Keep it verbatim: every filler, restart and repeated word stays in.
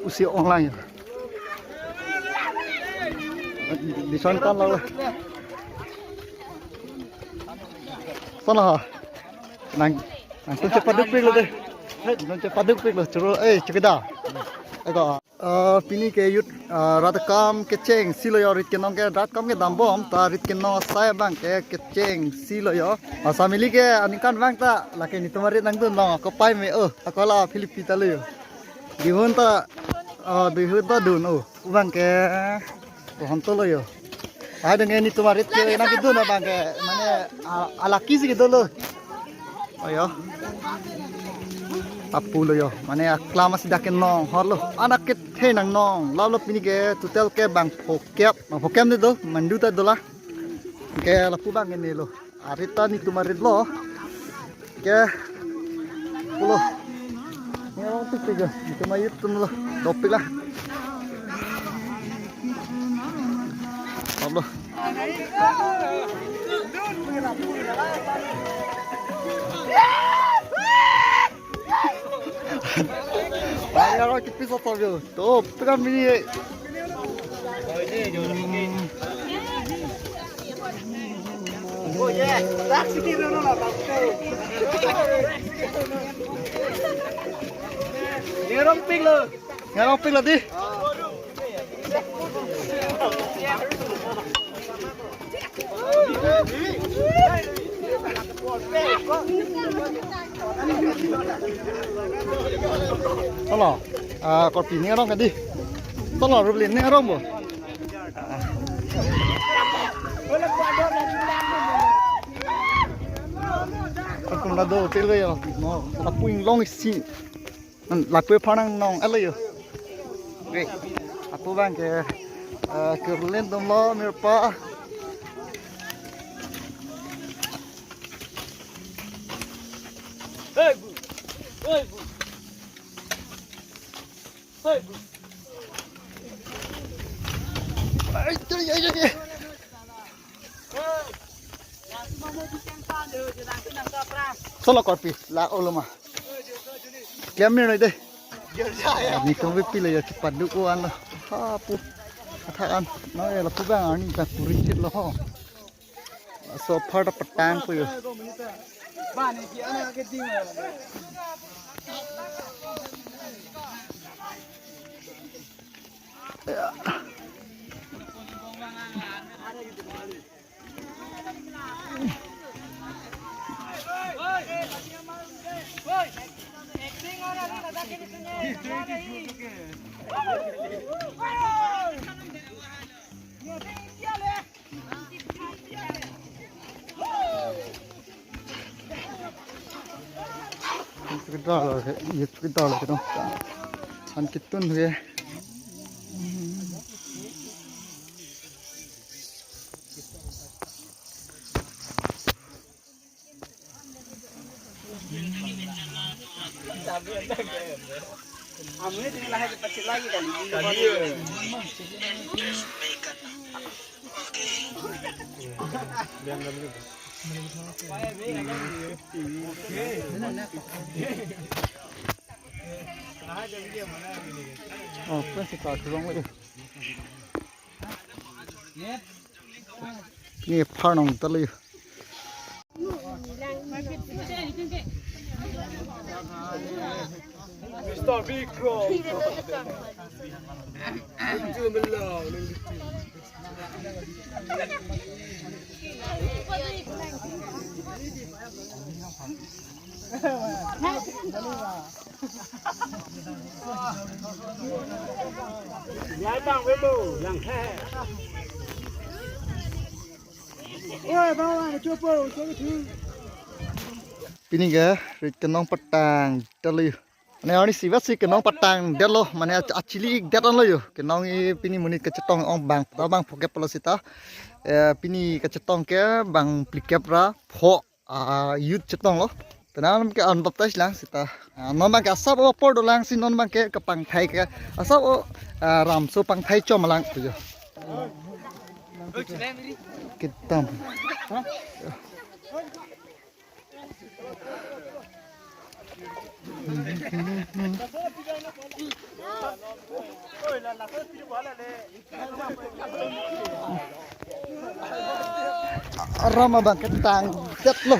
Usi ong lang ya. Dison tan lang. Sana ha. Nang, nangtum chepadukpiklo dei. Nangtum chepadukpiklo. Choro, eh, chokidar. Eko. Ah, pini ke youth, ah, rat akam kechengsi lo yo, rit kenong ke rat akam kedambom ta rit kenong asai abang ke kechengsi lo yo. Asa mili ke aningkan abang ta lake netum arit nangdun long ako pai me o, ako la Philippi ta lo yo. Dihun ta, ah, dihun ta dun o. Abang ke kohon to lo yo. Hai dong netum arit ke nangkedun abang ke mane a-, alaki si kedo lo. Ayo. Apu lo yo. Mane aklam asi dak kenong hor lo. Anak kethe nangnong. Lalo pini ke total ke bang phokep. Bang phokep ni do. Mandu ta dola. Ke lapu abang ke ne lo. Arit ta netum arit lo. Ke. Pulo. Ngerong tik tik ya. Netum arit atum lo. Dopik la. Pablo. Ay, aro kipis atau yo. Tuh, pegang mini. Ngerong pik lo. Ngerong pik lo di. Halo, ah, korpi ngerong kadi. Halo, Rublin ngerong bo. Akum lado tel yo. No, lapu inglong isi. Lapu aphan nangnong alo yo. Oke. Lapu abang ke, eh, kurlen dom lo mirpa. Hey, bu. Hey, bu. Hey, bu. Ay, ay, ay, ay. Solo korpi, la olo ma. Klem mir noi dei. Netum avi pilo yo, chepaduk o an lo. Ha pu. Atha an. No ya lapu abang arni ta kuri chit lo ho. So apar ta patang po yo. Kedal, ye kedal kedong. Han kitun he. Oh, plastic card wrong way. Ni aphan nong talo. Mister Vikram. Yang bang webo, yang he. Oi, bang, bang, cupo, cupo tu. Pini ke rit kenong patang detlo yo. Mane arni sivasi kenong patang detlo, mane ach-, achili ik det anlo yo. Kenong i pini monit kachetong ong bang, ta bang phokep pulo seta. Eh, pini kachetong ke bang phlikep ra pho, ah, youth chetong lo. Penang ke unbaptized lang seta. Ah, non bang ke asap apor dolang si non bang ke kepangthai ke asap o, ah, ramso pangthai chom lang tu yo. Kitam. Aram abang ketang detlo.